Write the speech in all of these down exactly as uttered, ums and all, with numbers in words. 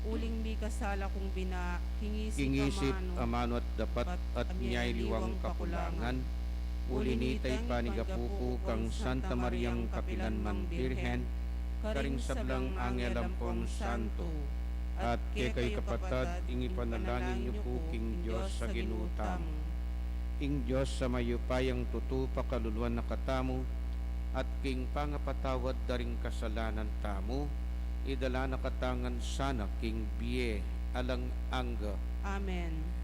Uling mikasala kung bina, king isip, amanu at dapat, at nia iliwang kakulangan. Uli nita, ipanigapu ku kang Santa Mariang kapilanmang Birhen, karing sablang anghel ampon santo, at kekayu kapatad, ing ipanalangin yu ku king Dios a Ginu tamu. Ing Dios a mayupayang tutu pakaluluan na katamu, at king pangapatawad da ring kasalanan tamu, idala na katamu ngan sana king bie alang angga. Amen.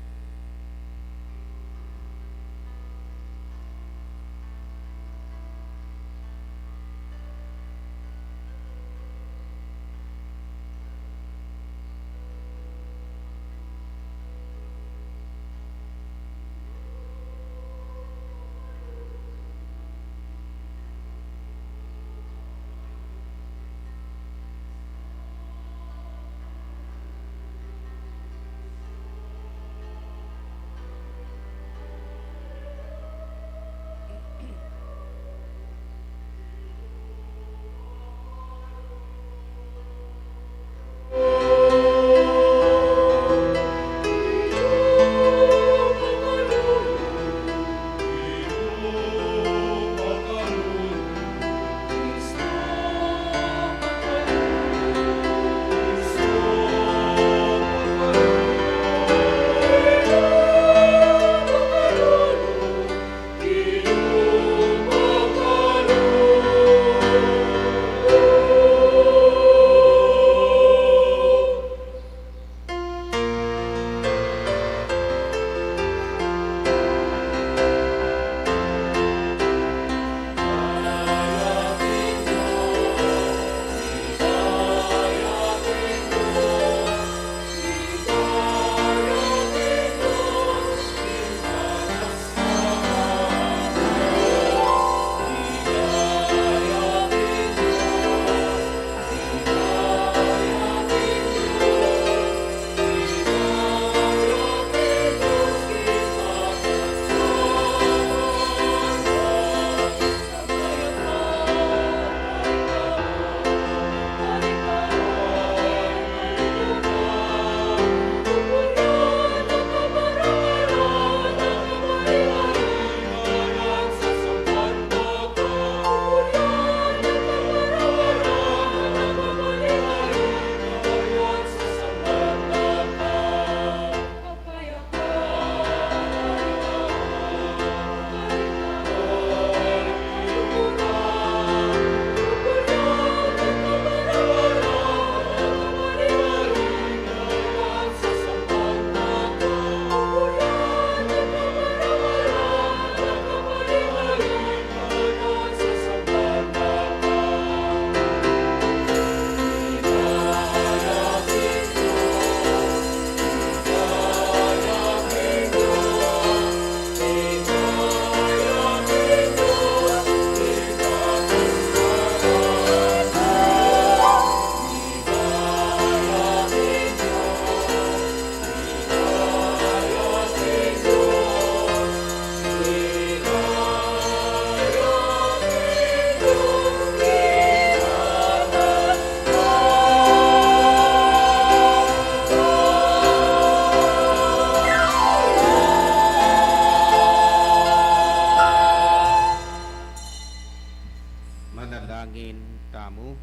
Manalangin tamu.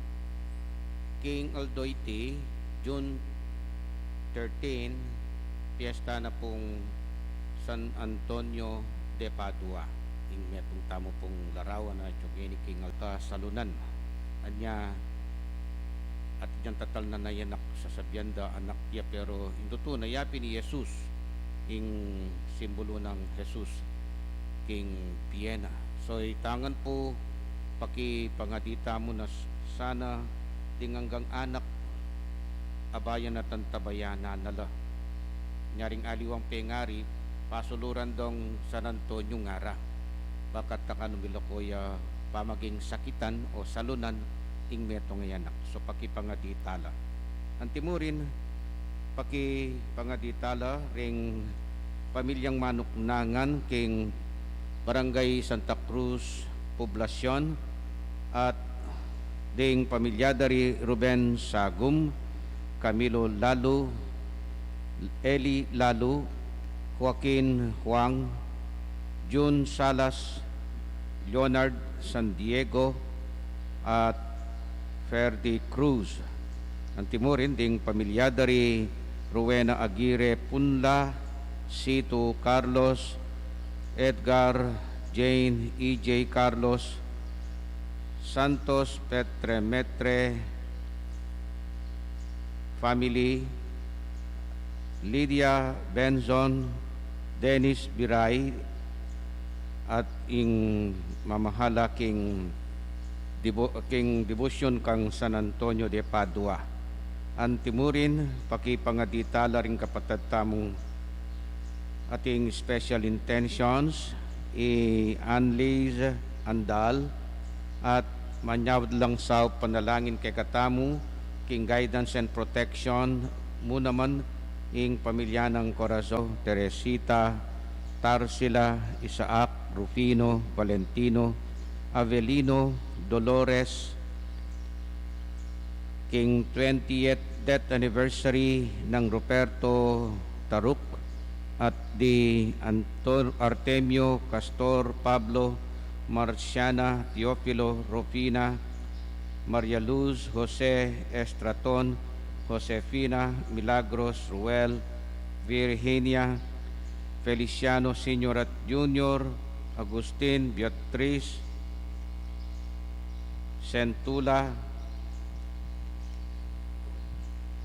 King aldo iti, June thirteen, piesta na pung San Antonio de Padua. Ing metung tamu pung larawan a atyu ngeni king aldo, salunan. Anya, at inyang tatalnan a anak, sasabian da anak ya, pero ing tutu na yapin i Jesus, ing simbulu nang Jesus king bie na. So, itangan pu, pakipangadi tamu na s-, sana ding anggang anak, abayan at antabayanan na la. Nyaring aliwang pengari, pasuluran dong San Antonio ngara. Bakat ta kanu milako ya pamaging sakitan o salunan ing metung a anak. So, pakipangadi tala. Antimurin, pakipangadi tala ring pamilyang manuknangan king Barangay Santa Cruz, Poblacion, at ding pamilya da ri Ruben Sagum, Camilo Lalu, Eli Lalu, Joaquin Huang, Jun Salas, Leonard San Diego, at Ferdy Cruz. Antimurin ding pamilya da ri Rowena Aguirre Punla, Situ Carlos, Edgar, Jane, E J Carlos, Santos Petre Metre family, Lydia Benzon, Dennis Biray, at ing mamahala king debo-, king debosyon kang San Antonio de Padua. Antimurin, pakipangadi tala ring kapatad tamung ating special intentions, i Anlis Andal, at manyawad lang saup panalangin kekatamu, king guidance and protection mu naman, ing pamilya nang Corazon, Teresita, Tarsila, Isaac, Rufino, Valentino, Avelino, Dolores, king twentieth death anniversary nang Ruperto Taruk, at di Anto-, Artemio, Castor, Pablo, Marciana, Teofilo, Rufina, Maria Luz, Jose, Estraton, Josefina, Milagros, Ruel, Virginia, Feliciano Senior at Junior, Agustin, Beatriz, Sentula,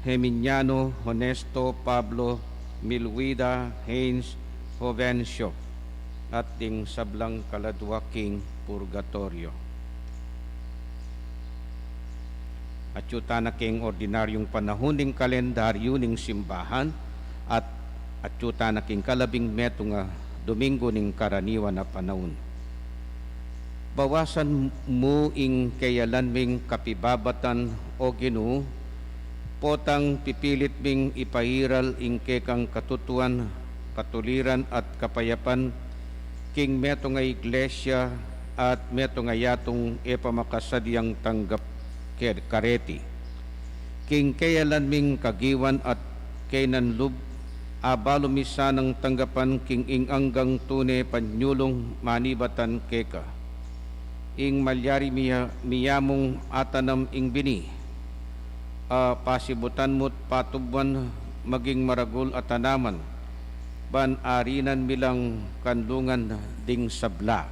Geminiano, Honesto, Pablo, Milwida, Haynes, Jovencio, at ding sablang kaladwa king purgatoryo. Atyu tana king ordinaryung panahun ning kalendaryu ning simbahan, at atyu tana king kalabing metung a Domingo ning karaniwan a panaun. Bawasan mu ing keyalan ming kapibabatan, O Ginu, potang pipilit ming ipairal ing kekang katutuan, katuliran at kapayapan king metung a iglesia at metung a yatung e pa makasadiang tanggap ke-, kareti. King keyalan ming kagiwan at kaynan lub, abalu mi sanang tanggapan king ing anggang tune panyulung manibatan keka. Ing malyari miya-, miyamung atanam ing bini, a pasibutan mu't patubuan maging maragul a tanaman, ban arinan mi lang kanlungan ding sabla.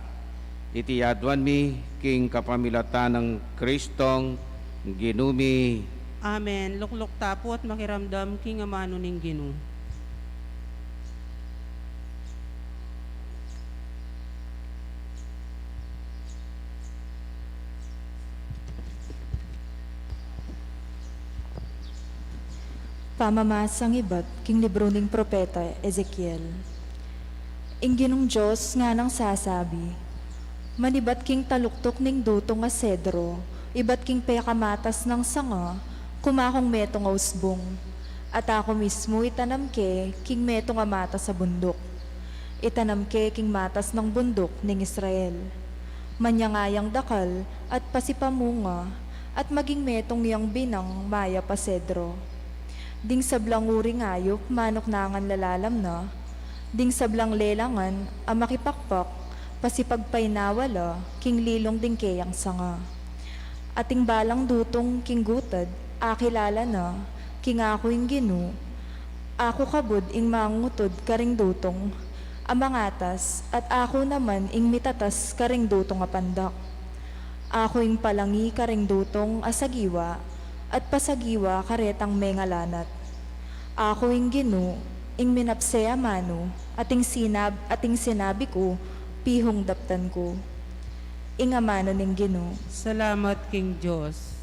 Iti aduan mi king kapamilatan nang Kristong Ginu mi. Amen. Lukluk tapu at makiramdam king amanu ning Ginu. Pamamasang ibat king libru ning propeta Ezekiel. Ing Ginung Dios ngana nang sasabi, manibat king taluktuk ning dutung a sedro, ibat king pekamatas nang sanga, kumakung metung a usbung, at aku mismu itanam ke king metung a matas a bunduk. Itanam ke king matas nang bunduk ning Israel. Manyangayang dakal at pasipamunga, at maging metung yang binang mayap a sedro. Ding sablang uring ayup manuknangan lalalam na, ding sablang lelangan a makipakpak, pasipagpainawa la king lilung ding keyang sanga. At ing balang dutung king gutad, akilala na king aku ing Ginu, aku kabud ing mangungutud karing dutung a mangatas, at aku naman ing mitatas karing dutung a pandak. Aku ing palangi karing dutung a sagiwa, at pasagiwa karetang mengalanat. Aku ing Ginu, ing minapse a manu, at ing sinab-, at ing sinabi ku, pihung daptan ku. Ing amanu ning Ginu. Salamat king Dios.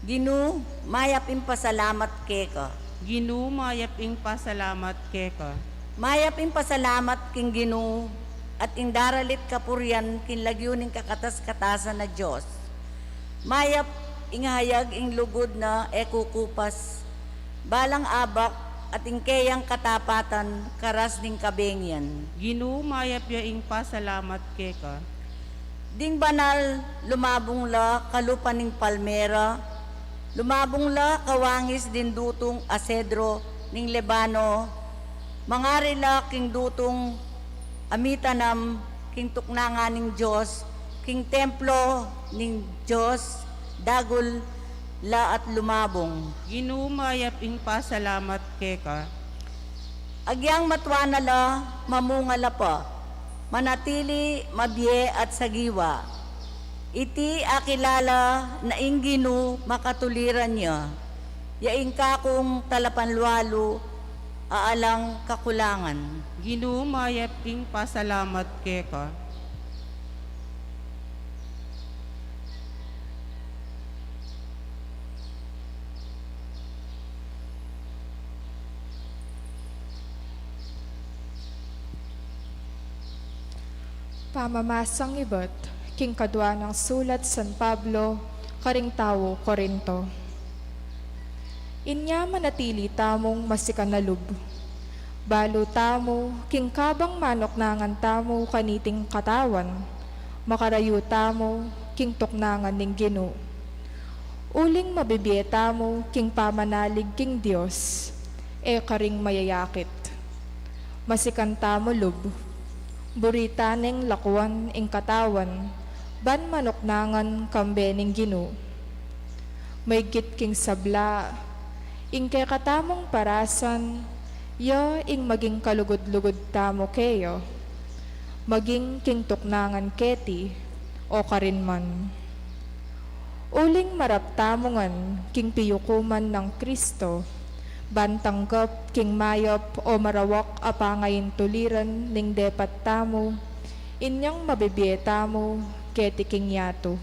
Ginu, mayap ing pasalamat keka. Ginu, mayap ing pasalamat keka. Mayap ing pasalamat king Ginu, at ing daralit kapurian king lagyu ning kakatas-katasan a Dios. Mayap ing hayag ing lugud na e kukupas, balang abak at ing keyang katapatan karas ning kabengian. Ginu, mayap ya ing pasalamat keka. Ding banal lumabung la kalupa ning palmera, lumabung la kawangis ding dutung a sedro ning Lebano, mangari la king dutung a mitanam king tuknangan ning Dios, king templo ning Dios, dagul la at lumabung. Ginu, mayap ing pasalamat keka. Agyang matua na la, mamunga la pa, manatili, mabie at sagiwa. Iti akilala na ing Ginu makatuliran ya, ya ing kakung talapanlualu a alang kakulangan. Ginu, mayap ing pasalamat keka. Pamamasang ibat king kadua nang sulat San Pablo karing tau Corinto. Inya manatili tamung masikan a lub. Balu tamu, king kabang manuknangan tamu kaniting katawan, makarayu tamu king tuknangan ning Ginu. Uling mabibie tamu king pamanalig king Dios, e karing mayayakit. Masikan tamu lub. Buri ta neng lakuan ing katawan, ban manuknangan kambe ning Ginu. Maigit king sabla, ing kekatamung parasan, ya ing maging kalugud-lugud tamu keya, maging king tuknangan keti, o karin man. Uling marap tamu ngan king piyukuman nang Kristo, ban tanggap king mayap o marawak a pangaintuliran ning depat tamu, inyang mabibie tamu keti king yatu.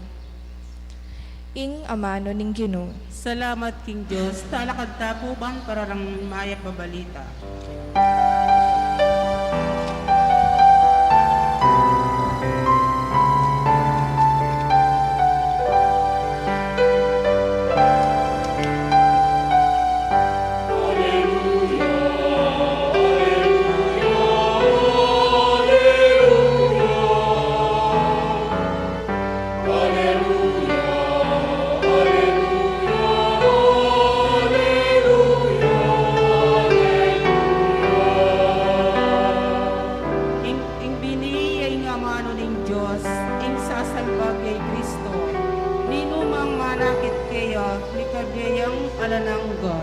Ing amanu ning Ginu. Salamat king Dios. Talakad ta pu ban pararang mayap a balita. Ing, ing bini ya ing amanu ning Dios, ing sasalbag ya i Kristo. Ninumang manakit keya, mikabie yang alang angga.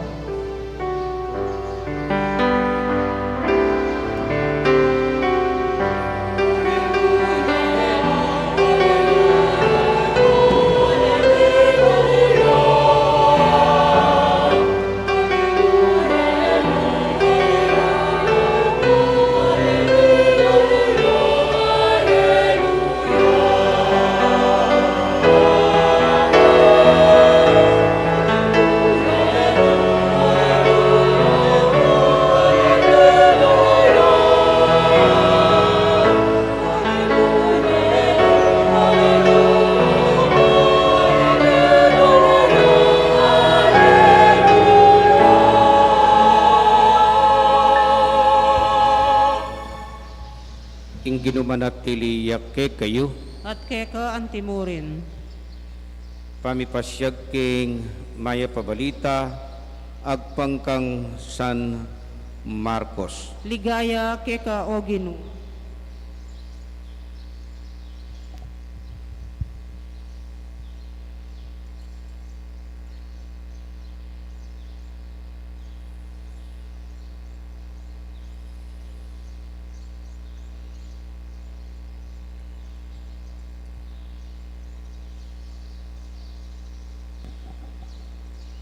Ing Ginu manatili ya kekayu. At keka antimurin. Pamipasiag king mayap a balita agpang kang San Marcos. Ligaya keka, o Ginu.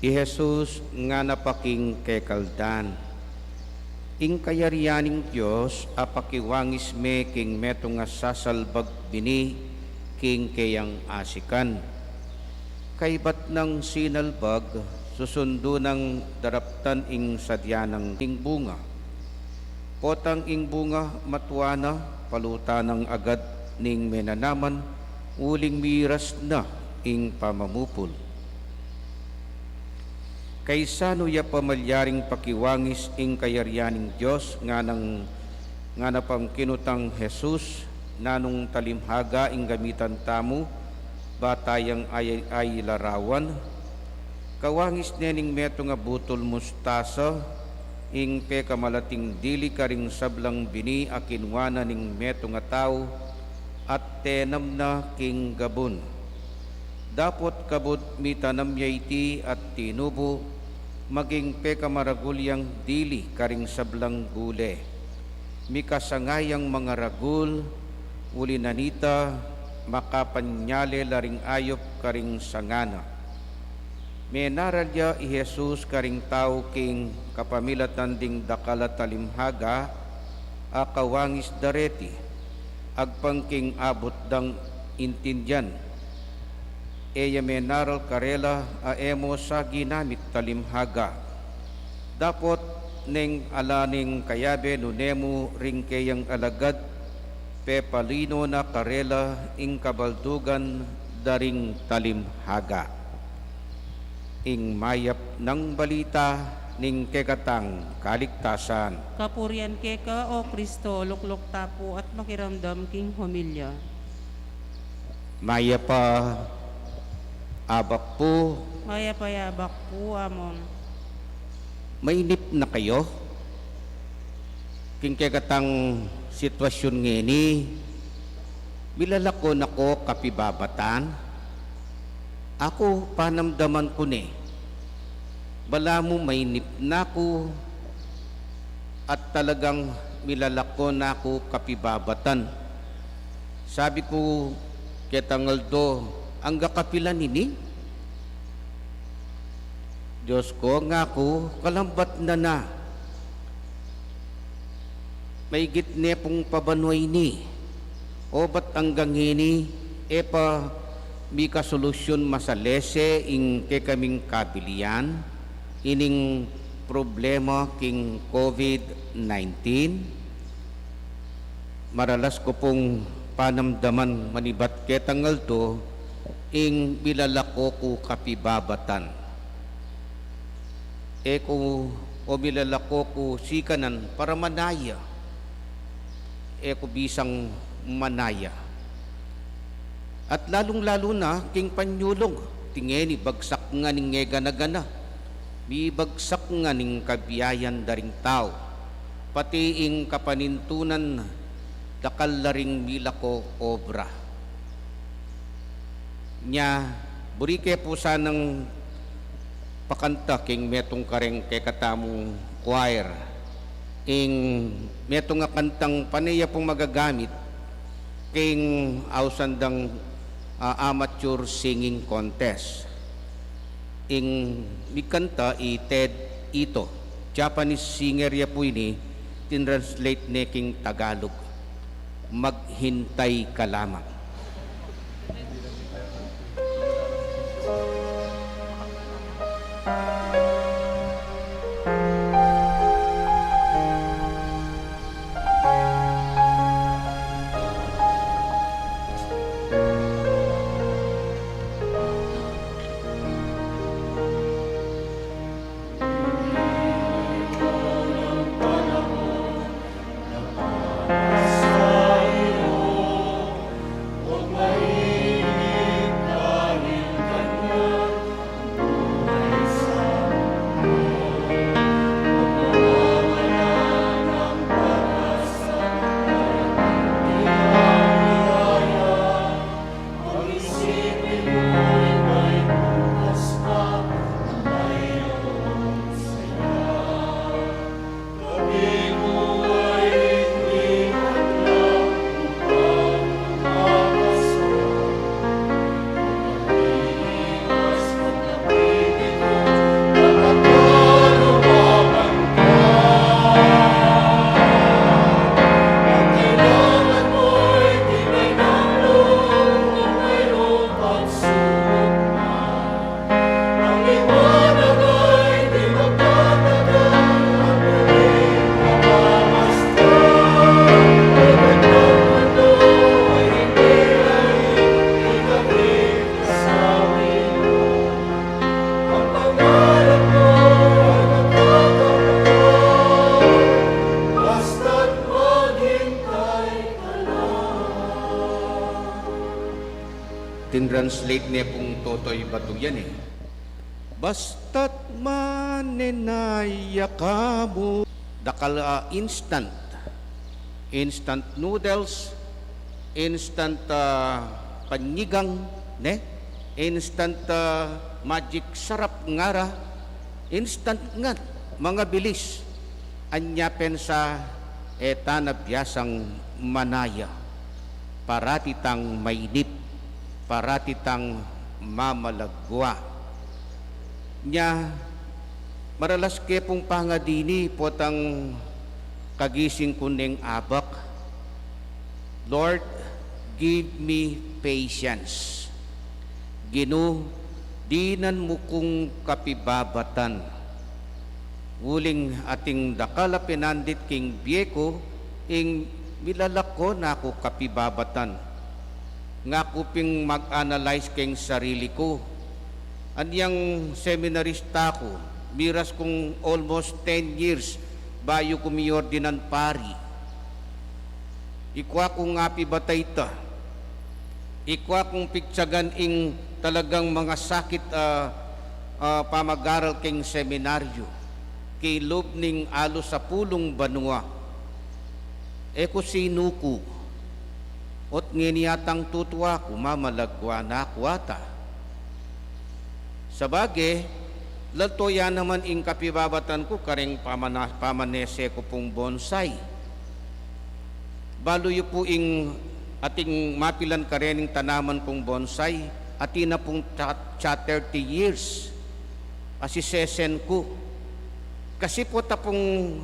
I Jesus ngana pa king kekaldan, ing kayarian ning Dios apakiwangis me king metung a sasalbag bini king keyang asikan. Kaybat nang sinalbag, susundu nang daraptan ing sadya nang king bunga. Potang ing bunga matua na, palutan nang agad ning menanaman, uling miras na ing pamamupul. Kaisa nu ya pa malyaring pakiwangis ing kayarian ning Dios, nganang, ngana pang kinutang Jesus, nanung talimhaga ing gamitan tamu, ba tayang ay-, ay larawan, kawangis ne ning metung a butul mustasa, ing pekamalating dili karing sablang bini a kinua na ning metung a tau, at tenam na king gabun. Dapot kabud mitanam ya iti at tinubu, maging pekamaragul yang dili karing sablang gule. Mikasanga yang mangaragul, uli na nita, makapanyale la ring ayup karing sanga na. Menaral ya i Jesus karing tau king kapamilatan ding dakal a talimhaga a kawangis da reti, agpang king abut dang intindian. E ya menaral karela a e mu sa ginamit talimhaga. Dapot neng ala neng kayabe nune mu ring keyang alagad, pepalino na karela ing kabaldugan da ring talimhaga. Ing mayap nang balita ning kekatang kaligtasan. Kapurian keka, O Kristo, lukluk ta pu at makiramdam king homilya. Mayap a abak pu. Mayap a abak pu, Among. Mainip na kayu? King kekatang sitwasyun ngeni, milalako na ku kapibabatan? Aku, panamdaman ku ne. Balamu mainip na ku at talagang milalako na ku kapibabatan. Sabi ku ketang aldo, "Angga kapilan ini?" "Dios ko," ngaku, "kalambat na na. Maigit ne pung pabanua ini. Obat anggang ngeni, e pa mika solusyun masalese ing kekaming kabilian ining problema king COVID nineteen?" Maralas ku pung panamdaman manibat ketang aldo ing milalako ku kapibabatan. E ku, o milalako ku sikanan para manaya. E ku bisang manaya. At lalung-lalu na king panyulung, tingeni bagsak ngan ing e gana-gana, mibagsak ngan ing kabiayan da ring tau, pati ing kapanintunan dakal la ring milako obra. Nya, buri ke pu sanang pakanta king metung kareng kekatamung choir. Ing metung a kantang pane ya pung magagamit king ausan dang, ah, amateur singing contest. Ing mikanta i Ted Ito, Japanese singer ya pu ini, tinranslate ne king Tagalog. Maghintay ka lamang. Ne pung Totoy Batu yan e. Basta't manenaya ka mu. Dakal a instant. Instant noodles, instant, ah, panyigang, ne? Instant, ah, Magic Sarap ngara, instant ngan, mangabilis. Anya pensa, e ta na biasang manaya. Parati tang mainip, parati tang mamalagwa. Nya, maralas ke pung pangadini, potang kagising ku neng abak, "Lord, give me patience." Ginu, dinan mu kung kapibabatan. Uling ating dakal a pinandit king bie ku, ing milalako na ku kapibabatan. Nga ku ping mag-analyze king sarili ku. Anyang seminarista ku, miras kung almost ten years bayu ku miordinan pari. Ikua kung apibata ita. Ikua kung pigsagan ing talagang mangasakit a, a pamagaral king seminaryo, king lub ning alu sapulung banua. E ku sinuku, ot ngeni atang tutua ku, mamalagwa na ku ata. Sabage, lalto ya naman ing kapibabatan ku kareng pamana-, pamanese ku pung bonsai. Balu yu pu ing ating mapilan karening tanaman kung bonsai, atin na pung cha-, cha thirty years a sisesen ku. Kasi pota pung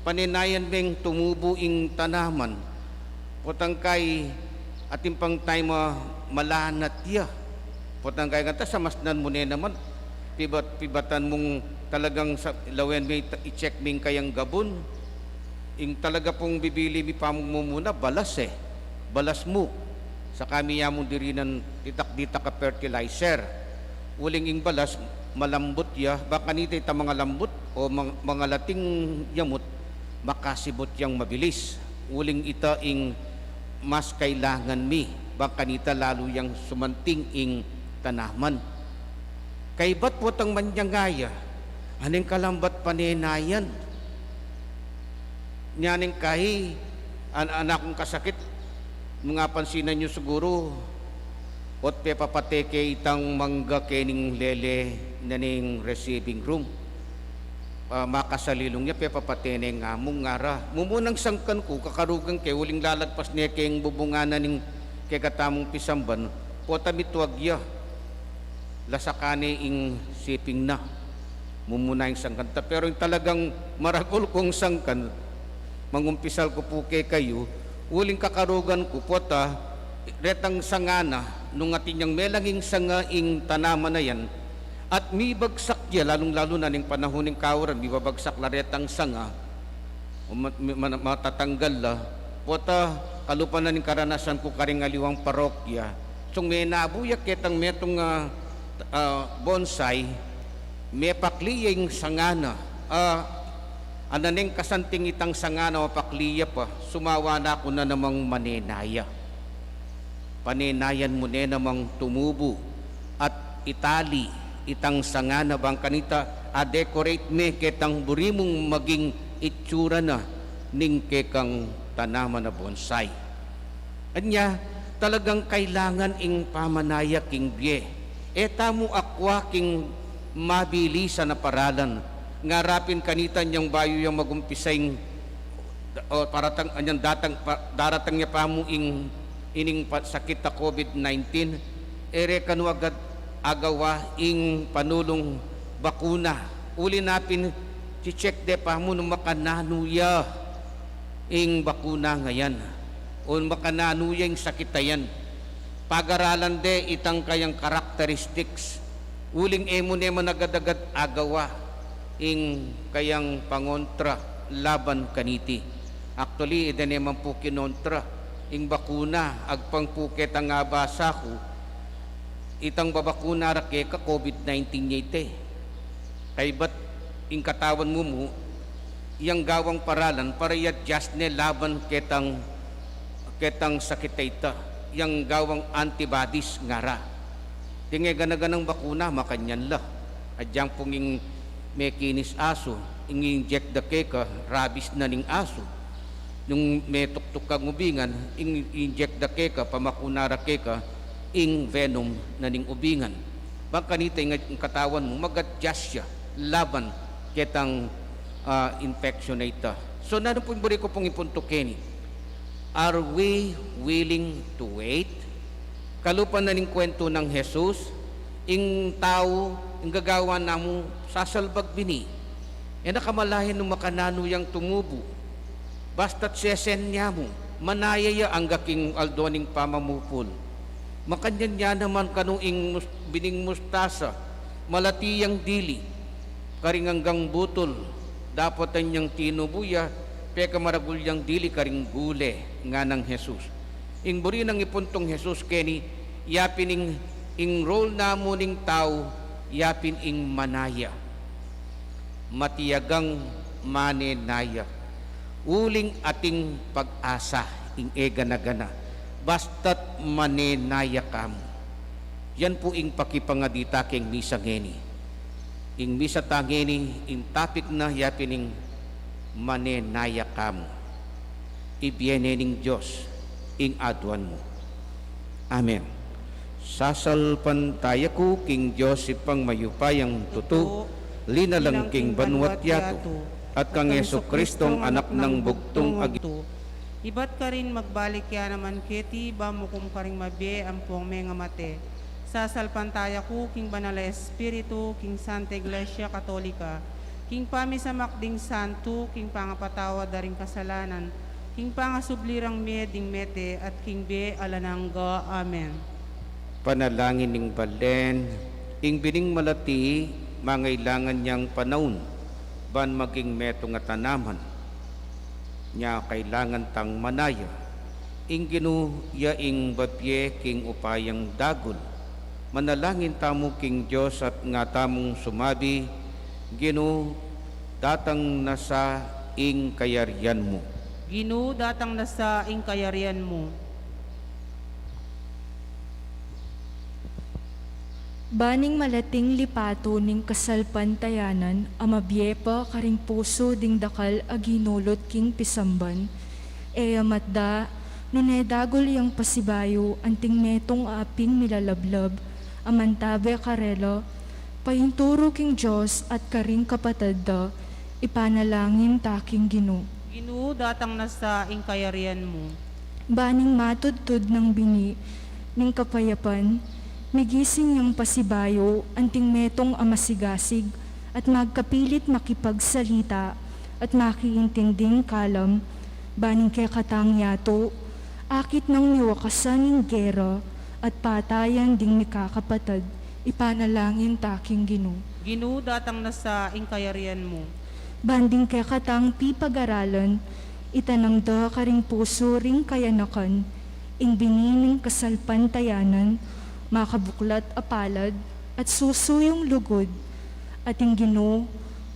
panenayan meng tumubu ing tanaman, potang kai atin pang time a malanat ya. Potang kai ngata samasnan mu ne naman, pibat-, pibatan mung talagang sa, lawen me i-, i-check me ing kayang gabun. Ing talaga pung bibili mi pamung mumuna, balas e. Balas mu. Saka mi ya mung dirinan ditak-ditak a fertilizer. Uling ing balas, malambut ya. Bang kanita ita mangalambut o mang-, mangalating yamut, makasibut yang mabilis. Uling ita ing mas kailangan mi. Bang kanita lalu yang sumanting ing tanaman. Kaybat potang manyangaya, aneng kalambat panenayan. Nya neng kai, an-, anak kung kasakit, nung apansinan yu siguru, ot pepapate ke itang mangga kening lele na ning receiving room. Ah, makasalilung ya, pepapate ne nga mung ngara. Mumunang sangkan ku, kakarugan ke, uling lalagpas ne keng bubungan na ning kekatamung pisamban, pota mituag ya. Lasakan ne ing siping na. Mumuna ing sangkan ta. Pero ing talagang maragul kung sangkan, mangumpisal ku pu kekayu, uling kakarugan ku pota, retang sanga na, nung atin yang melanging sanga ing tanaman na yan, at mibagsak ya, lalung-lalu na ning panahun ning kauran, mibabagsak la retang sanga, o ma-, ma-, matatanggal la. Pota, kalupa na ning karanasan ku karing aliwang parokya. Sung menabu ya ketang metung, ah, ah, bonsai, mepakli ya ing sanga na. Ah, ananeng kasanting itang sanga na, mapakli ya pa, sumawa na ku na namang manenaya. Panenayan mu ne namang tumubu at itali itang sanga na bang kanita a-decorate me ketang buri mung maging itsura na ning kekang tanaman a bonsai. Anya, talagang kailangan ing pamanaya king bie. E tamu akua king mabilisan a paralan. Ngara pin kanita nyang bayu yang magumpisa ing, o, paratang, anyang datang, pa-, daratang ya pa mu ing ining pa-, sakit a COVID nineteen, e re kanu agad agawa ing panulung bakuna. Uli na pin, chi-check de pa mu nung makananu ya ing bakuna ngayan, o makananu ya ing sakit a yan. Pagaralan de itang kayang characteristics. Uling e mu ne man agad-agad agawa ing kayang pangontra laban kaniti. Actually, e de ne man pu kinontra ing bakuna, agpang pu ketang abasa ku, itang babakuna ra keka COVID nineteen ya ita e. Kaybat ing katawan mu mu, yang gawang paralan para i-adjust ne laban ketang, ketang sakit a ita, yang gawang antibodies ngara. Ding e gana-ganang bakuna, makanyan la. Agyang pung ing mekinis asu, ing inject da keka, rabies na ning asu. Nung metuktuk kang ubingan, ing inject da keka, pamakuna ra keka, ing venom na ning ubingan. Bang kanita ing, ing katawan mu, mag-adjust ya laban ketang, ah, infection a ita. So, nanu pung buri ku pung ipuntu keni? Are we willing to wait? Kalupa na ning kuwentu nang Jesus, ing tau, ing gagawan na mu, sasalbag bini. E na kamalayan nung makananu yang tumubu. Basta't sesen ya mu, manaya ya angga king aldo ning pamamupul. Makanyan ya naman kanu ing mus-, bining mustasa, malati yang dili, karing anggang butul, dapot anyang tinubu ya, pekamaragul yang dili karing gule, nganang Jesus. Ing buri nang ipuntung Jesus keni, yapin ing, ing role na mu ning tau, yapin ing manaya. Matiyagang manenaya. Uling ating pag-asa, ing e gana-gana. Basta't manenaya kamu. Yan pu ing pakipangadi ta keng misa ngeni. Ing misa ta ngeni, ing topic na yapin ing manenaya kamu. Ibie ne ning Dios ing aduan mu. Amen. Sasalpantaya ku king Dios Ibpang mayupayang tutu, linalang king banua't yatu, at kang Jesucristong Anak nang bugtung a Ginu. Ibat karin magbalik ya naman keti, ban mukum karing mabie ampong mengamate. Sasalpantaya ku king Banal a Espiritu, king Santa Iglesia Katolika, king pamisamak ding santu, king pangapatawad da ring kasalanan, king pangasubli rang mie ding mete, at king bie alang angga. Amen. Panalangin ning balen, ing bining malati, mangailangan yang panaun, ban maging metung a tanaman. Nya kailangan tang manaya. Ing Ginu ya ing babie king upayang dagul. Manalangin tamu king Dios at nga tamung sumabi, Ginu, datang na sa ing kayarian mu. Ginu, datang na sa ing kayarian mu. Ban ing malating lipatu ning kasalpantayanan a mabie pa karing pusu ding dakal a ginulut king pisamban, e ya matda, nune dagul yang pasibayu anting metung a aping milalablab a mantabe karela, painturu king Dios at karing kapatad da, ipanalangin ta king Ginu. Ginu, datang na sa ing kayarian mu. Ban ing matudtud nang bini ning kapayapan, migising yang pasibayu anting metung a masigasig at magkapilit makipagsalita at makiintinding kalam, ban ing kekatang yatu, akit nang miwakasan ing gera at patayan ding mikakapatad, ipanalangin ta king Ginu. Ginu, datang na sa ing kayarian mu. Ban ding kekatang pipagaralan, itanam da karing pusu ring kayanakan ing bini ning kasalpantayanan, makabuklat a palad at susuyung lugud, at ing Ginu,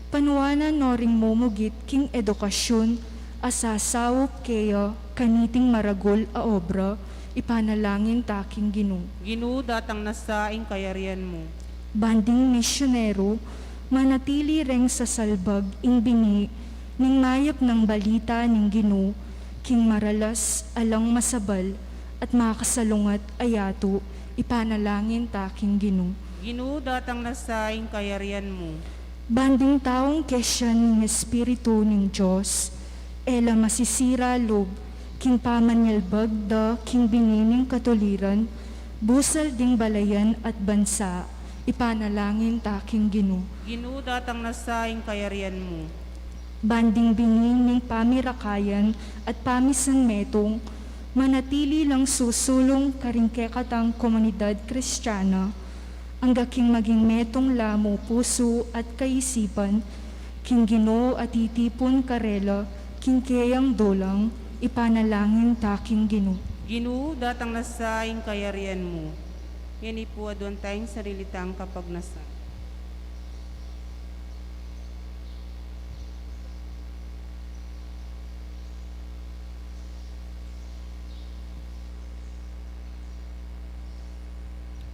panuanan no ring mumugit king edukasyun a sasaup keya kaniting maragul a obra, ipanalangin ta king Ginu. Ginu, datang na sa ing kayarian mu. Ban ding misyonero, manatili reng sasalbag ing bini ning mayap nang balita ning Ginu king maralas, alang masabal, at makasalungat a yatu, ipanalangin ta king Ginu. Ginu, datang na sa ing kayarian mu. Ban ding taung kesian ning Espiritu ning Dios, e la masisira lub king pamanyalbag da king bini ning katuliran, busal ding balayan at bansa, ipanalangin ta king Ginu. Ginu, datang na sa ing kayarian mu. Ban ding bini ning pamirakayan at pamisanmetung, manatili lang susulung karing kekatang komunidad Kristiana, angga king maging metung la mu pusu at kaisipan king Ginu at itipun karela king keyang dulang, ipanalangin ta king Ginu. Ginu, datang na sa ing kayarian mu. Ngeni pu aduan taya ing sarili tang kapagnasan.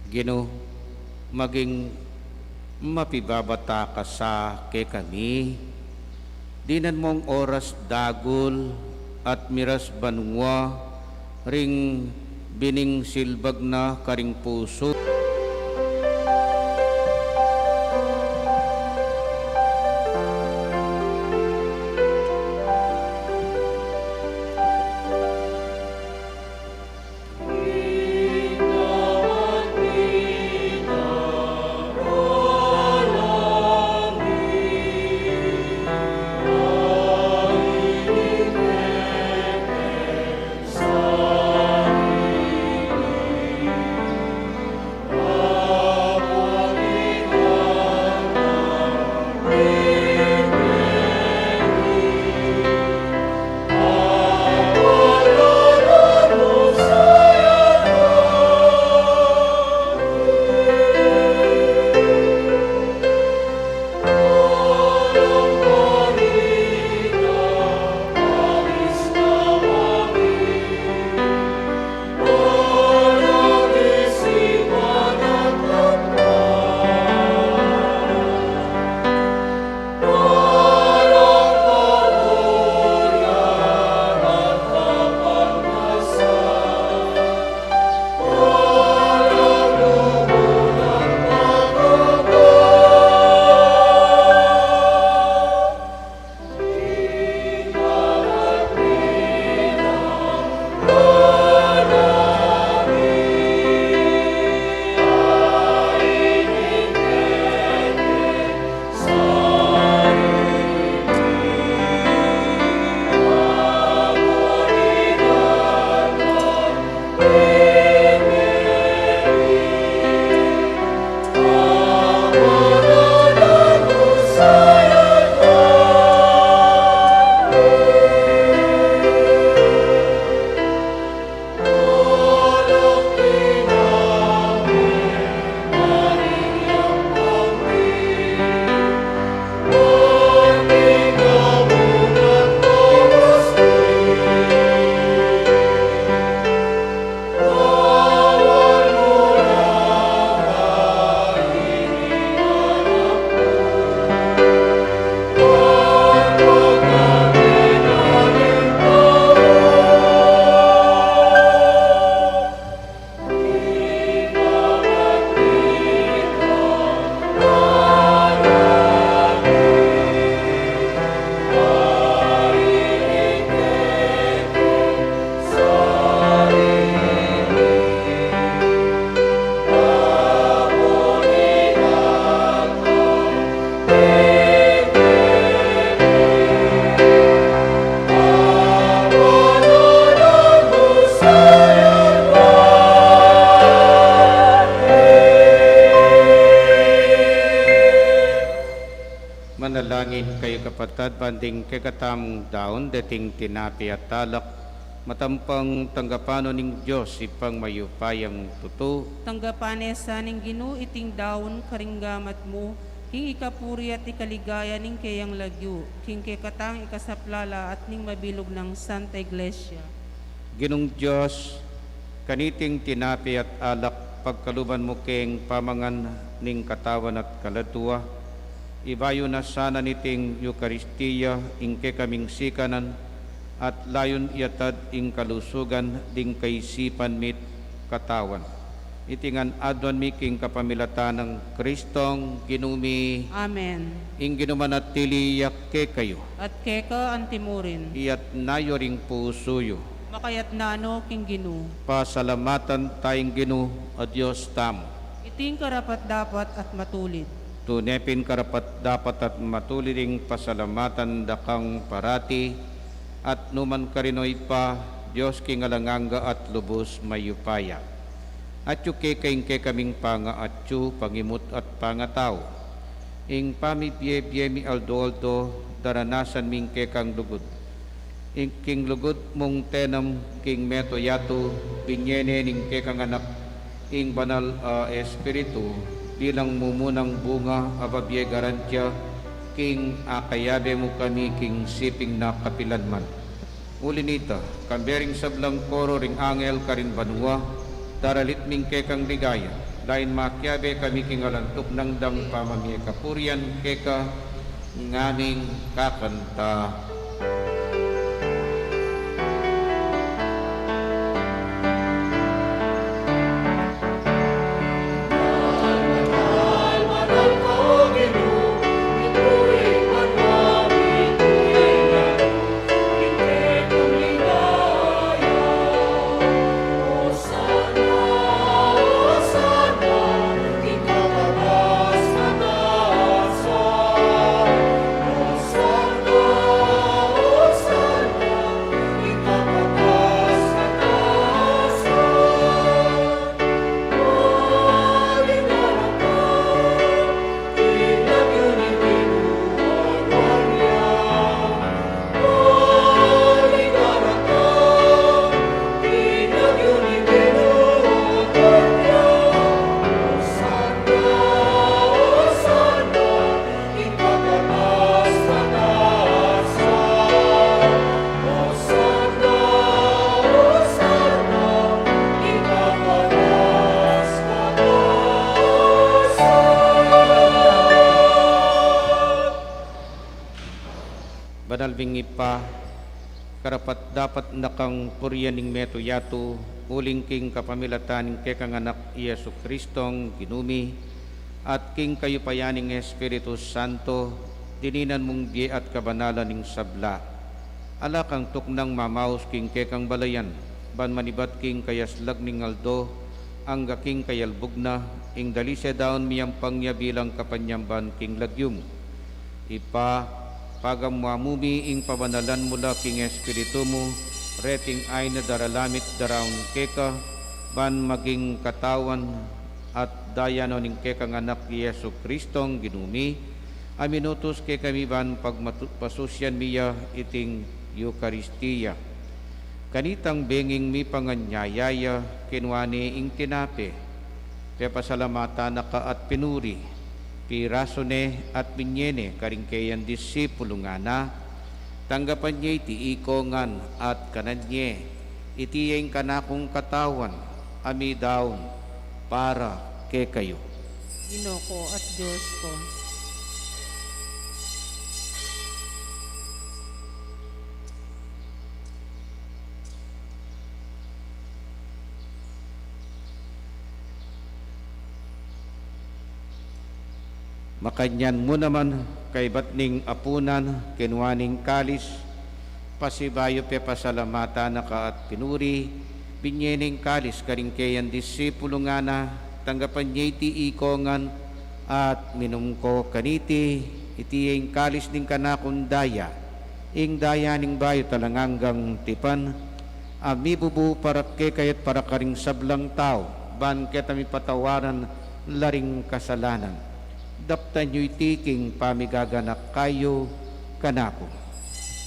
Ginu, Maging mapibabata ka sa kekami, dinan mung oras dagul at miras banua ring bining silbag na karing pusu. Manalangin kayu, kapatad, ban ding kekatamung daun, deting tinape at alak, matampang tanggapan no ning Dios, Ibpang mayupayang tutu. Tanggapan ne sa ning Ginu iting daun karing gamat mu, king ikapuri at ikaligaya ning keyang lagyu, king kekatang ikasaplala at ning mabilug nang Santa Iglesia. Ginung Dios, kaniting tinape at alak, pagkaluban mu keng pamangan ning katawan at kaladua, ibayu na sana niting Eukaristia ing kekaming sikanan, at layun iatad ing kalusugan ding kaisipan mi't katawan. Iti ngan aduan mi king kapamilatan nang Kristong Ginu mi. Amen. Ing Ginu manatili ya kekayu. At keka antimurin. Iyatas yu ring pusu yu. Makayatas no king Ginu. Pasalamatan taya ing Ginu a Dios tamu. Iting karapat-dapat at matulid. Tune pin karapat-dapat at matulid ing pasalamatan da kang parati, at nukarin man, O Ibpa, Dios king alang angga at lubus mayupaya. Atyu keka ing kekaming pangaatyu, pangimut at pangatau. Ing pamibie-bie mi aldo-aldo, daranasan mi ing kekang lugud. Ing king lugud mung tenam king metung yatu, binie ne ning kekang anak ing banal a Espiritu, bilang mumunang bunga a babie garantia king akayabe mu kami king siping na kapilan man. Uli nita, kambe ring sablang koro ring angel karin banua, daralit mi ing kekang ligaya, Lain makiabe kami king alang tuknang dang pamamie kapurian keka, ngaming kakanta. Banal ming Ibpa, karapat-dapat na kang purian ing meto yatu, uling king kapamilatan ning kekang Anak, i Jesu Kristong Ginu mi, at king kayupayan ning Espiritu Santo, dininan mung bie at kabanalan ing sabla. Ala kang tuknang mamaus king kekang balayan, ban manibat king kayaslag ning aldo, angga king kayalbug na, ing dalise daun miyampang ya bilang kapanyamban king lagyu mu. Ibpa, pagamuan mu mi ing pabanalan mu la king Espiritu mu, reting ain a daralamit daraun keka, ban maging katawan at daya no ning kekang Anak, i Jesu Kristong Ginu mi, a minutus kekami ban pagmatu-, pasusian mi ya iting Eukaristia. Kanitang benging mipanganyaya ya, kinua ne ing tinape, pepasalamatan na ka at pinuri, pirasu ne at binye ne karing keyang disipulu, ngana, tanggapan ye iti iko ngan at kanan ye, iti ya ing kanakung katawan, a midaun para kekayu. Ginu ku at Dios ku. Makanyan mu naman, kaybat ning apunan, kinua ne ing kalis, pasibayu pepasalamatan na ka at pinuri, binye ne ing kalis karing keyang disipulu, ngana, tanggapan ye iti iko ngan at minum ko kaniti, iti ya ing kalis ning kanakung daya, ing daya ning bayu at alang anggang tipan, a mibubu para kekayu at para karing sablang tau, ban keta mipatawaran la ring kasalanan. Daptan yu iti king pamigaganaka yu kanaku.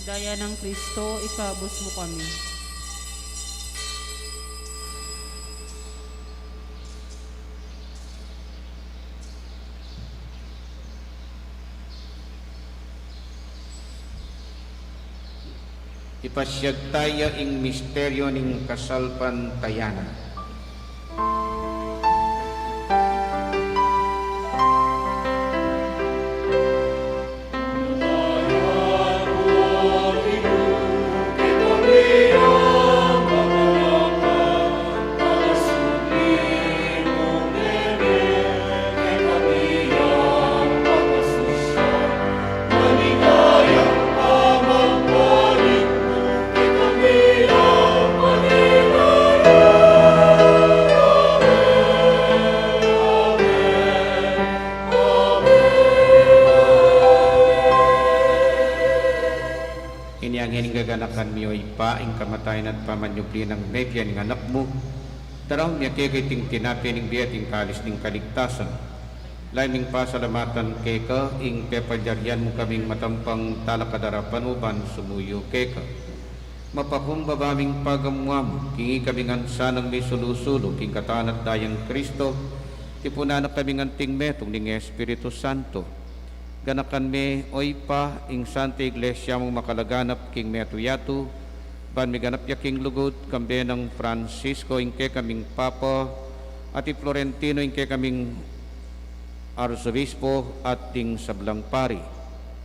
Daya nang Kristo, ikabus mu kami. Ipasiag taya ing misteryu ning kasalpantayanan. Inya ngeni gaganakan mi, o Ibpa, ing kamatayan at pamanyubli nang mebie ning Anak mu. Daraun mi keka iting tinape ning bie at ing kalis ning kaligtasan. Lalu ming pasalamatan keka ing pepalyarian mu kaming matampang talakad king arapan mu ban sumuyu keka. Mapakumbaba ming pagamuan mu king ikami ngan sanang misulu-sulu king katawan at daya nang Kristo, tipunan na kaming anting metung ning Espiritu Santo. Ganakan me, o Ibpa, ing Santa Iglesia mung makalaganap king metung yatu, ban miganap ya king lugud, kambe nang Francisco ing kekaming Papa, At i Florentino, ing kekaming Arsobispo, at ding sablang pari.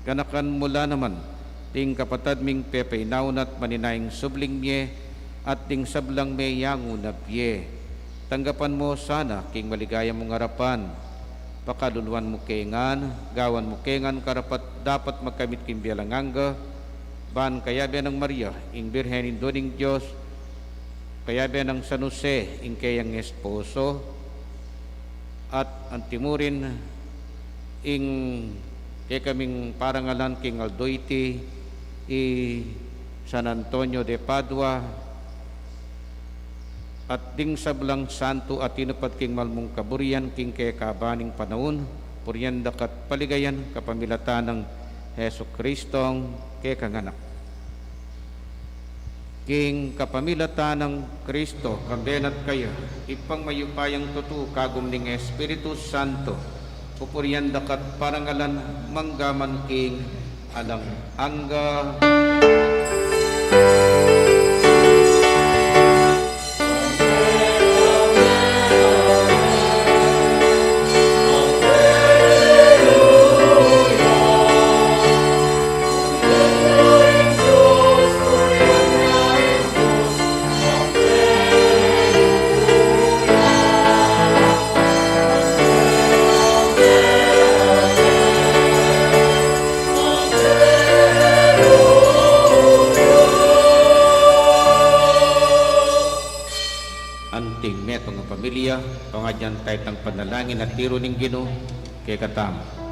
Ganakan mu la naman ding kapatad ming pepainaun at maninayang subling mie, at ding sablang meyangu na bie. Tanggapan mu sana king maligaya mung arapan. Pakaluluan mu ke ngan, gawan mu ke ngan karapat-dapat magkamit king bie alang angga, ban kayabe nang Maria, ing Birhen Indu ning Dios, kayabe nang San Jose, ing keyang esposo, at antimurin, ing kekaming parangalan king aldo iti, i San Antonio de Padua, at ding sablang santo a tinupad king malmung kaburian king kekaban ning panaun, purian da ka at paligayan kapamilatan nang Jesucristong kekang Anak. King kapamilatan nang Kristo, kambe na at kaya, Ibpang mayupayang tutu, kagum ning Espiritu Santo, pupurian da ka at parangalan mangga man king alang angga. Anting metung a pamilya, pangadyan taya itang panalangin a tiru ning Ginu kekatamu.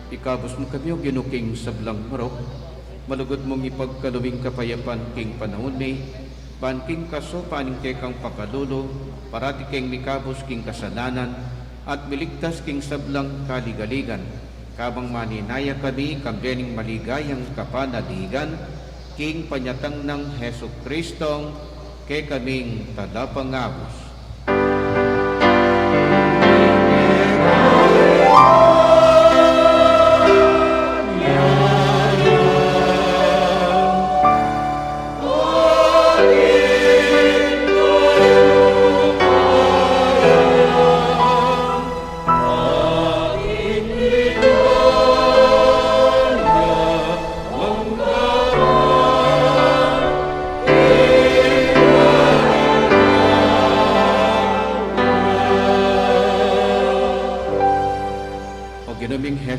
Ikabus mu kami, O Ginu, king sablang marok, malugud mung ipagkalub ing kapayapan king panaun mi, ban king kasaupan ning kekang pakalulu, parati keng mikabus king kasalanan, at miligtas king sablang kaligaligan, kabang maninaya kami kambe ning maligayang kapanaligan, king panyatang nang Jesucristong kekaming Talapangabus.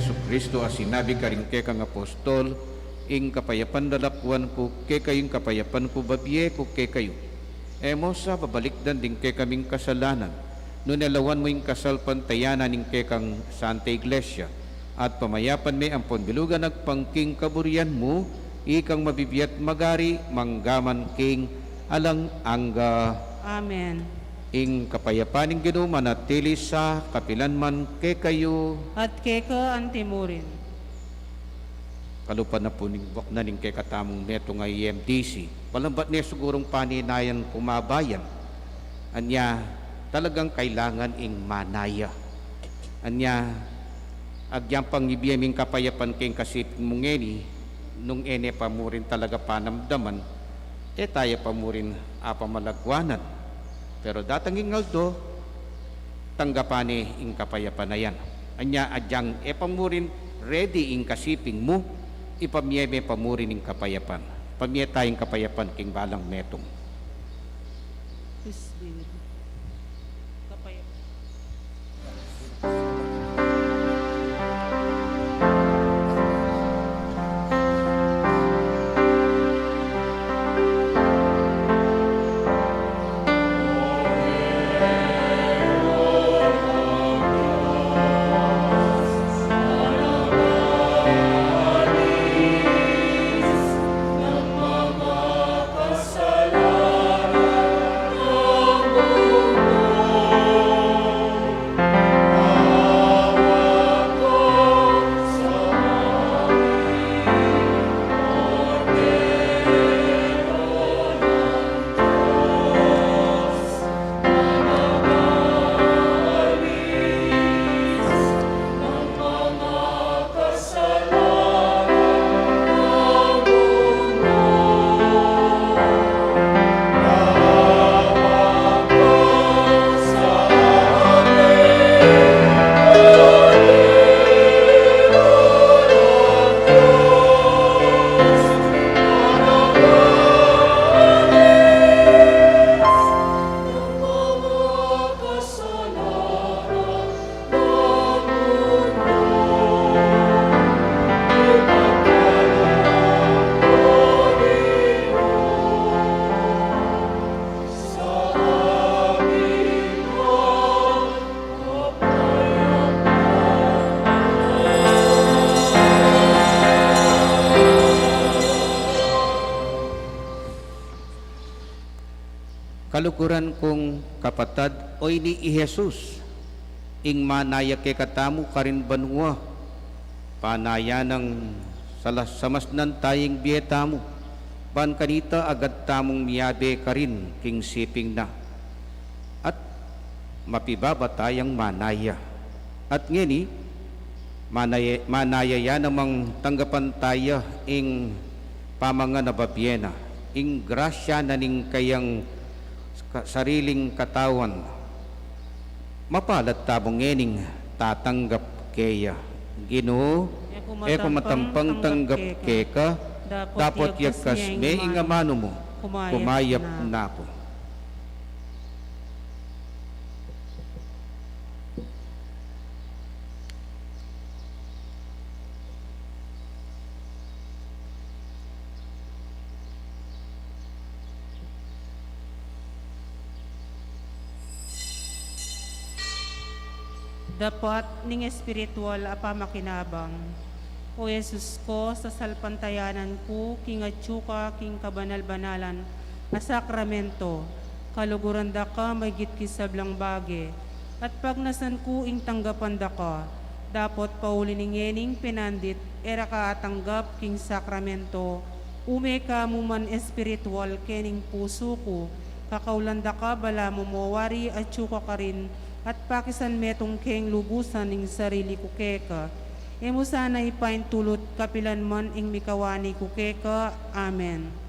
Jesucristo a sinabi karing kekang apostol, ing kapayapan lalakwan ku kekayu, ing kapayapan ku babie ku kekayu. E mu sa babalikdan ding kekaming kasalanan, nune lawan mu ing kasalpantayanan ning kekang Santa Iglesia, at pamayapan me ampon bilugan agpang king kaburian mu, ikang mabibie at magari, mangga man king alang angga. Amen. Ing kapayapan ning Ginu manatili sa kapilan man kekayu. At keka antimurin. Kalupa na pu ning buak na ning kekatamung metung a E M D C. Palambat ne sigurung paninayan kumabayan. Anya, talagang kailangan ing manaya. Anya, agyang pang ibie ming kapayapan king kasiping mu ngeni, nung e ne pa murin talaga panamdaman, e taya pa murin apamalagwanan. Pero datang ing aldo, tanggapan ne ing kapayapan a yan. Anya agyang e pa murin ready ing kasiping mu, ipamie me pa murin ing kapayapan. Pamie taya ing kapayapan king balang metung. Peace be with you. Kapayapan. Kaluguran kung kapatad, oyni i Jesus, ing manaya kekatamu karin banua, panayan nang sala-, samasnan taya ing bie tamu, ban kanita agad tamung miyabe karin king siping na. At mapibaba tayang manaya. At ngeni, manaya, manaya ya namang tanggapan taya ing pamangan a babie na, ing grasya na ning kayang ka-, sariling katawan. Mapalad tamu ngening tatanggap keya. Ginu, e ku matampang tanggap keka, dapot yagkas me ing amanu mu, kumayap na ku. Dapat ning espiritual a pamakinabang. O Jesus ko, sasalpantayanan ku king atyu ka king kabanal-banalan a sakramento, kaluguran da ka maygit king sablang bage, at pagnasan ku ing tanggapan da ka, dapot pauli ning ngening pinandit e ra ka atanggap king sakramento, ume ka mu man espiritual kening pusu ku, kakaulan da ka balamu mo wari atyu ka karin, at pakisan metung keng lubusan ing sarili ku keka. E mu sana ipaintulut kapilan man ing mikawani ku keka. Amen.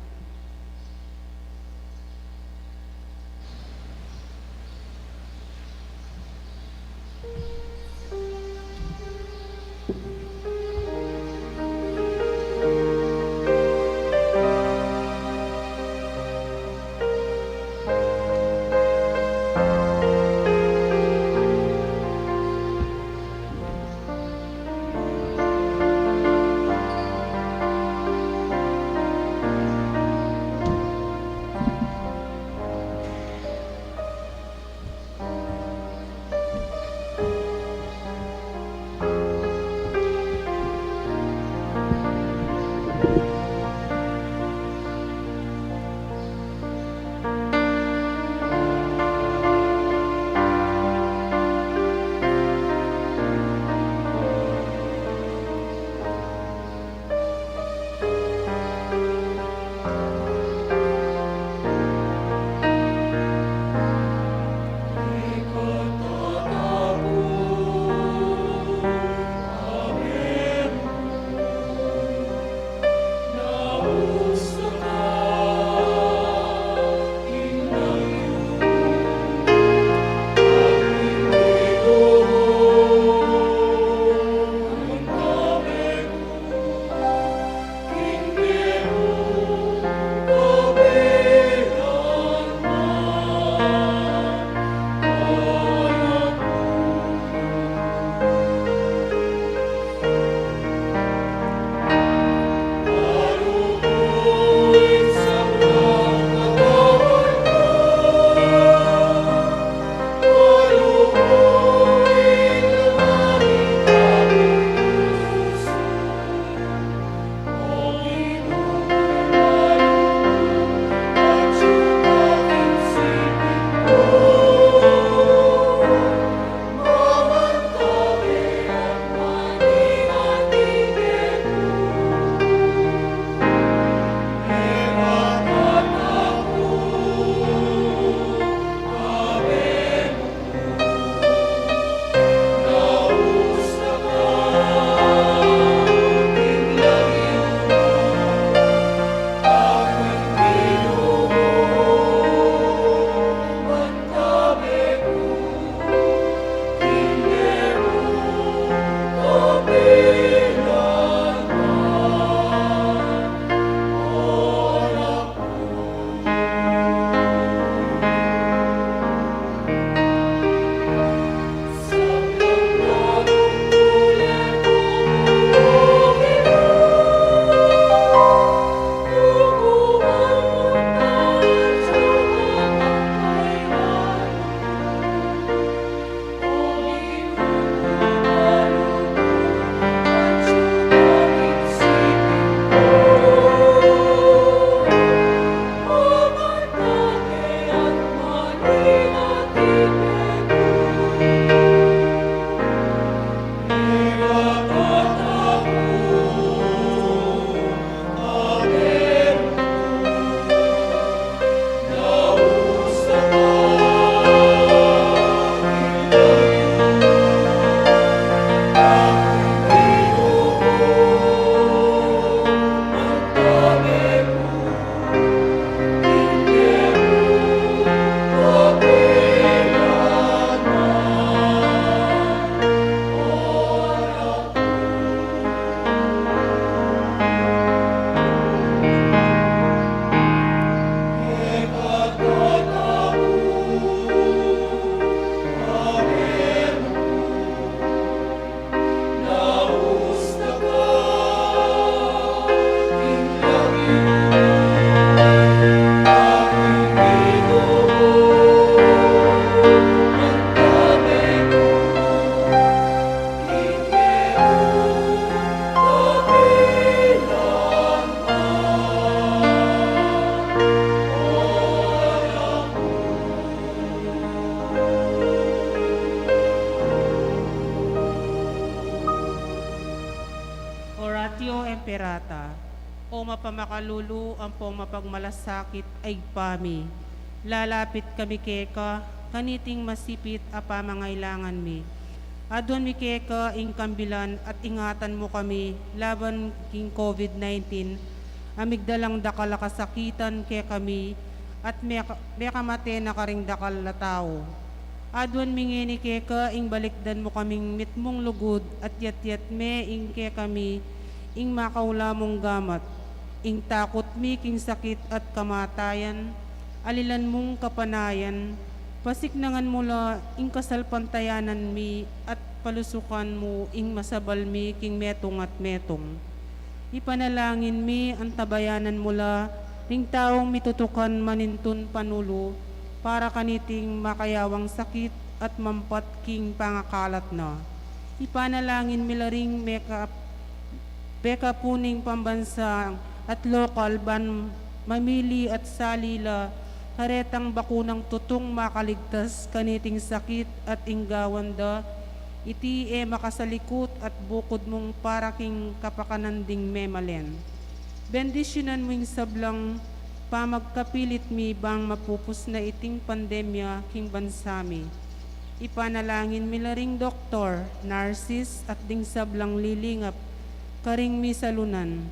Oratio Imperata. O mapamakalulu ampong mapagmalasakit a Ibpa mi, lalapit kami keka kaniting masipit a pamangailangan mi. Aduan mi keka ing kambilan at ingatan mu kami laban king COVID nineteen a migdalang dakal a kasakitan kekami at meka-, mekamate na karing dakal a tau. Aduan mi ngeni keka ing balikdan mu kaming mitmung lugud at yatyat me ing kekami ing makaula mung gamat. Ing takut mi king sakit at kamatayan, alilan mung kapanayan, pasiknangan mu la ing kasalpantayanan mi at palusukan mu ing masabal mi king metung at metung. Ipanalangin mi, antabayanan mu la ring taung mitutukan manintun panulu para kaniting makayawang sakit at mampat king pangakalat na. Ipanalangin mi la ring meka-, pekapuning pambansa at lokal ban mamili at sali la karetang bakunang tutung makaligtas kaniting sakit at ing gawan da iti e makasalikut at bukud mung para king kapakanan ding memalen. Bendisyunan mu ing sablang pamagkapilit mi bang mapupus na iting pandemya king bansa mi. Ipanalangin mi la ring doktor, narsis at ding sablang lilingap karing misalunan,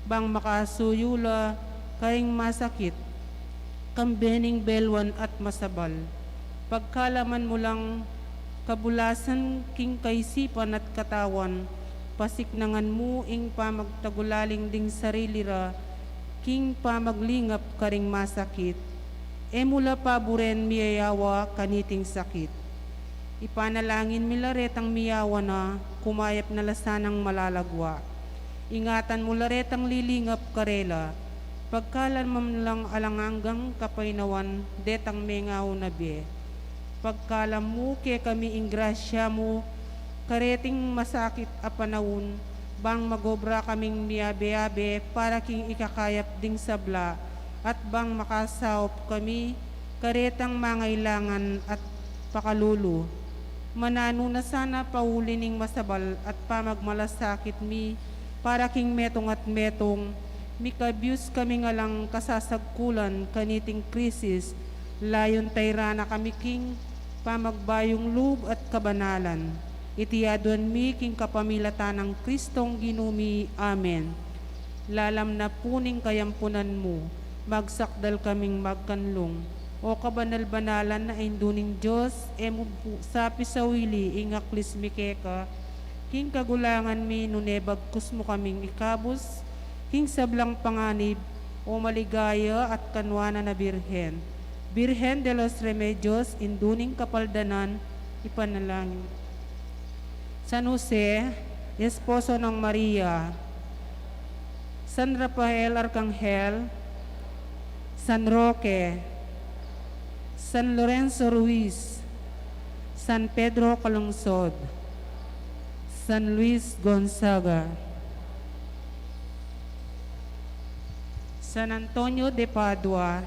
bang makasuyu la karing masakit, kambe ning beluan at masabal. Pagkalaman mu lang kabulasan king kaisipan at katawan, pasiknangan mu ing pamagtagulaling ding sarili ra king pamaglingap karing masakit. E mu la paburen miyayawa kaniting sakit. Ipanalangin mi la retang miyawa na, kumayap na la sanang malalagua. Ingatan mu la retang lilingap karela. Pagkalaman mu lang alang anggang kapaynawan detang mengauna bie. Pagkalam mu kekami ing grasya mu kareting masakit a panaun, bang magobra kaming miyabe-abe para king ikakayap ding sabla, at bang makasaup kami karetang mangailangan at pakalulu. Mananu na sana pauli ning masabal at pamagmalasakit mi para king metung at metung, mikabius kaming alang kasasagkulan kaniting krisis, layun tayra na kami king pamagbayung lub at kabanalan. Iti aduan mi king kapamilatan nang Kristong Ginu mi. Amen. Lalam na pu ning kayampunan mu, magsakdal kaming magkanlung. O kabanal-banalan a Indu ning Dios, e mu pu sa pisawili ing aklis mi keka, king kagulangan mi nune bagkus mu kaming ikabus king sablang panganib, o maligaya at kanwanan a Birhen. Birhen de los Remedios, Indu ning Kapaldanan, ipanalangin. San Jose, esposo nang Maria. San Rafael Arkanghel, San Roque, San Lorenzo Ruiz, San Pedro Calungsod, San Luis Gonzaga, San Antonio de Padua,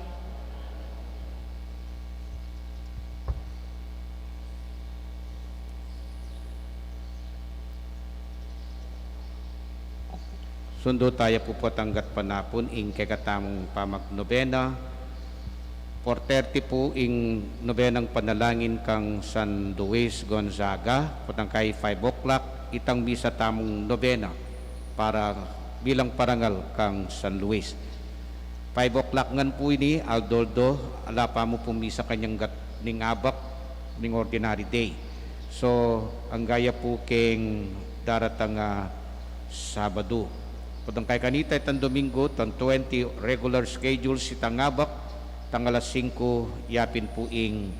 Sundu taya pu potang gatpanapun ing kekatamung pamagnobena. Four thirty pu ing nobenang panalangin kang San Luis Gonzaga. Potang kai five o'clock, itang misa tamung nobena para bilang parangal kang San Luis. Five o'clock ngan pu ini, aldo-aldo, ala pa mu pung misa kanyang gat ning abak, ning ordinary day. So, angga ya pu keng daratang a Sabadu. Potang kai kanita itang Domingo, tang twenty regular schedule sitang abak, tang alas singku yapin pu ing,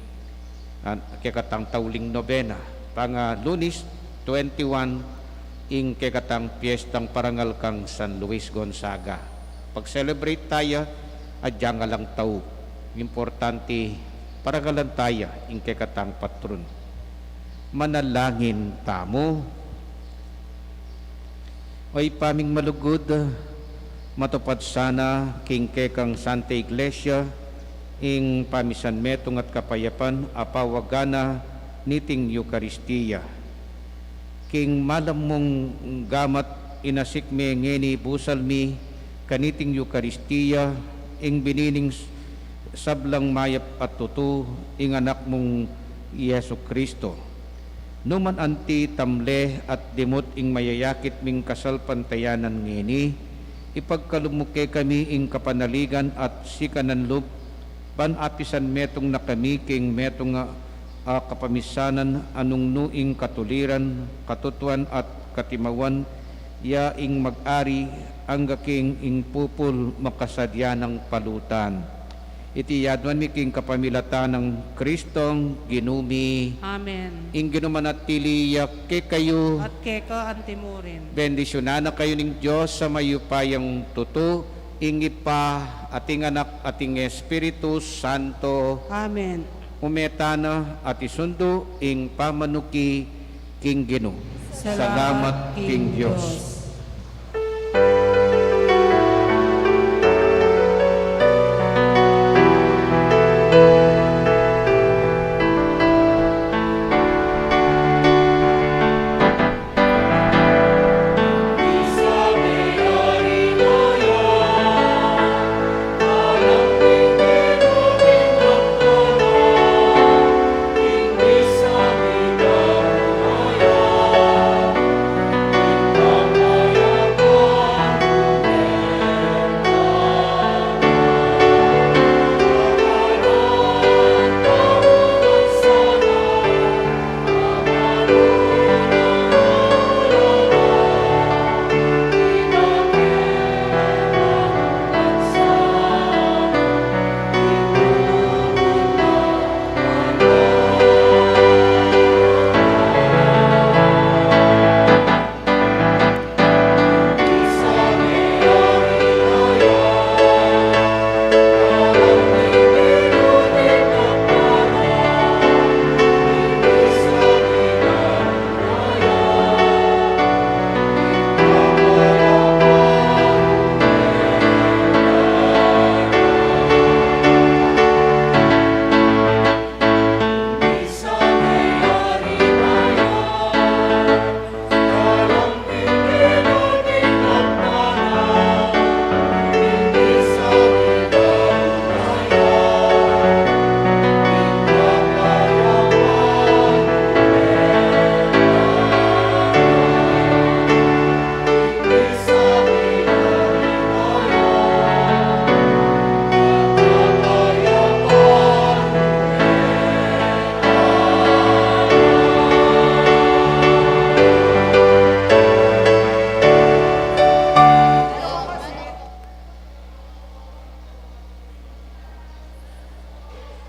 ah, kekatang tauling nobena. Tang, ah, Lunis, twenty-one, ing kekatang piestang parangal kang San Luis Gonzaga. Pag-celebrate taya, agyang alang tau. Importante, parangalan taya ing kekatang patron. Manalangin tamu. O Ibpa ming malugud, matupad sana king kekang Santa Iglesia ing pamisan metung at kapayapan a pawagan na niting Eukaristia. King malam mung gamat inasik me ngeni busal mi kaniting Eukaristia, ing bini ning sablang mayap at tutu, ing Anak mung Jesucristo. Nu man anti tamle at dimut ing mayayakit ming kasalpantayanan ngeni, ipagkalub mu kekami ing kapanaligan at sikanan lub, ban apisan metung na kami king metung a, a kapamisanan a nung nu ing katuliran, katutuan at katimawan, ya ing mag-ari angga king ing pupul makasadya nang palutan. Iti yaduan mi king kapamilatan nang Kristong Ginu mi. Amen. Ing Ginu manatili ya kekayu. At keka antimurin. Bendisyunan na kayu ning Dios a mayupayang tutu, ing Ibpa, at ing Anak, at ing Espiritu Santo. Amen. Ume tana at isundu ing pamanuki king Ginu. Salamat king Dios.